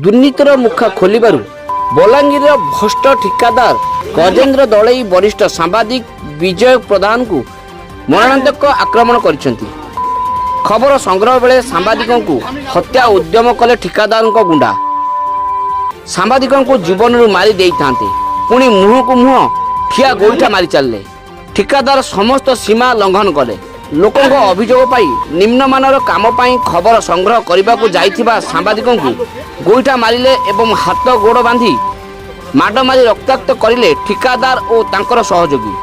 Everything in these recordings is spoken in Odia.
ଦୁର୍ନୀତିର ମୁଖା ଖୋଲିବାରୁ ବଲାଙ୍ଗୀରର ଭ୍ରଷ୍ଟ ଠିକାଦାର ଗଜେନ୍ଦ୍ର ଦଳେଇ ବରିଷ୍ଠ ସାମ୍ବାଦିକ ବିଜୟ ପ୍ରଧାନଙ୍କୁ ମରଣାନ୍ତକ ଆକ୍ରମଣ କରିଛନ୍ତି। ଖବର ସଂଗ୍ରହ ବେଳେ ସାମ୍ବାଦିକଙ୍କୁ ହତ୍ୟା ଉଦ୍ୟମ କଲେ ଠିକାଦାରଙ୍କ ଗୁଣ୍ଡା। ସାମ୍ବାଦିକଙ୍କୁ ଜୀବନରୁ ମାରି ଦେଇଥାନ୍ତେ, ପୁଣି ମୁହଁକୁ ମୁହଁ ଠିଆ ଗୋଇଠା ମାରି ଚାଲିଲେ। ଠିକାଦାର ସମସ୍ତ ସୀମା ଲଙ୍ଘନ କଲେ। ଲୋକଙ୍କ ଅଭିଯୋଗ ପାଇ ନିମ୍ନମାନର କାମ ପାଇଁ ଖବର ସଂଗ୍ରହ କରିବାକୁ ଯାଇଥିବା ସାମ୍ବାଦିକଙ୍କୁ ଗୋଇଠା ମାରିଲେ ଏବଂ ହାତ ଗୋଡ଼ ବାନ୍ଧି ମାଡ଼ ମାରି ରକ୍ତାକ୍ତ କରିଲେ ଠିକାଦାର ଓ ତାଙ୍କର ସହଯୋଗୀ।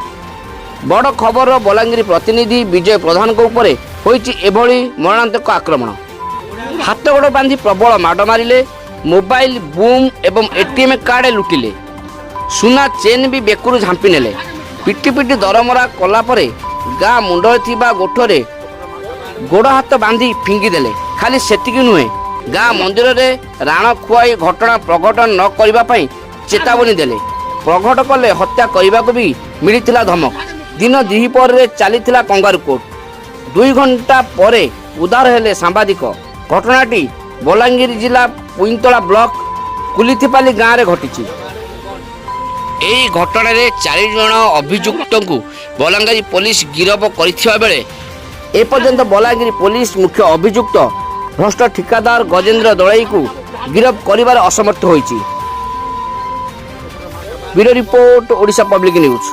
ବଡ଼ ଖବରର ବଲାଙ୍ଗୀର ପ୍ରତିନିଧି ବିଜୟ ପ୍ରଧାନଙ୍କ ଉପରେ ହୋଇଛି ଏଭଳି ମରଣାନ୍ତକ ଆକ୍ରମଣ। ହାତ ଗୋଡ଼ ବାନ୍ଧି ପ୍ରବଳ ମାଡ଼ ମାରିଲେ, ମୋବାଇଲ, ବୁମ୍ ଏବଂ ଏଟିଏମ୍ କାର୍ଡ ଲୁଟିଲେ, ସୁନା ଚେନ୍ ବି ବେକରୁ ଝାମ୍ପି ନେଲେ। ପିଟି ପିଟି ଦରମରା କଲା ପରେ ଗାଁ ମୁଣ୍ଡରେ ଥିବା ଗୋଠରେ ଗୋଡ଼ ହାତ ବାନ୍ଧି ଫିଙ୍ଗିଦେଲେ। ଖାଲି ସେତିକି ନୁହେଁ, ଗାଁ ମନ୍ଦିରରେ ରାଣ ଖୁଆଇ ଘଟଣା ପ୍ରଘଟ ନ କରିବା ପାଇଁ ଚେତାବନୀ ଦେଲେ। ପ୍ରଘଟ କଲେ ହତ୍ୟା କରିବାକୁ ବି ମିଳିଥିଲା ଧମକ। ଦିନ ଦ୍ୱିପହରରେ ଚାଲିଥିଲା କଙ୍ଗାରୁ କୋର୍ଟ। 2 ଘଣ୍ଟା ପରେ ଉଦ୍ଧାର ହେଲେ ସାମ୍ବାଦିକ। ଘଟଣାଟି ବଲାଙ୍ଗୀର ଜିଲ୍ଲା ପୁଇନ୍ତଳା ବ୍ଲକ କୁଲିଥିପାଲି ଗାଁରେ ଘଟିଛି। ଏହି ଘଟଣାରେ ଚାରି ଜଣ ଅଭିଯୁକ୍ତଙ୍କୁ ବଲାଙ୍ଗୀର ପୋଲିସ ଗିରଫ କରିଥିବା ବେଳେ ଏପର୍ଯ୍ୟନ୍ତ ବଲାଙ୍ଗୀର ପୋଲିସ ମୁଖ୍ୟ ଅଭିଯୁକ୍ତ ଭ୍ରଷ୍ଟ ଠିକାଦାର ଗଜେନ୍ଦ୍ର ଦଳେଇକୁ ଗିରଫ କରିବାରେ ଅସମର୍ଥ ହୋଇଛି। Bureau report, Odisha public news.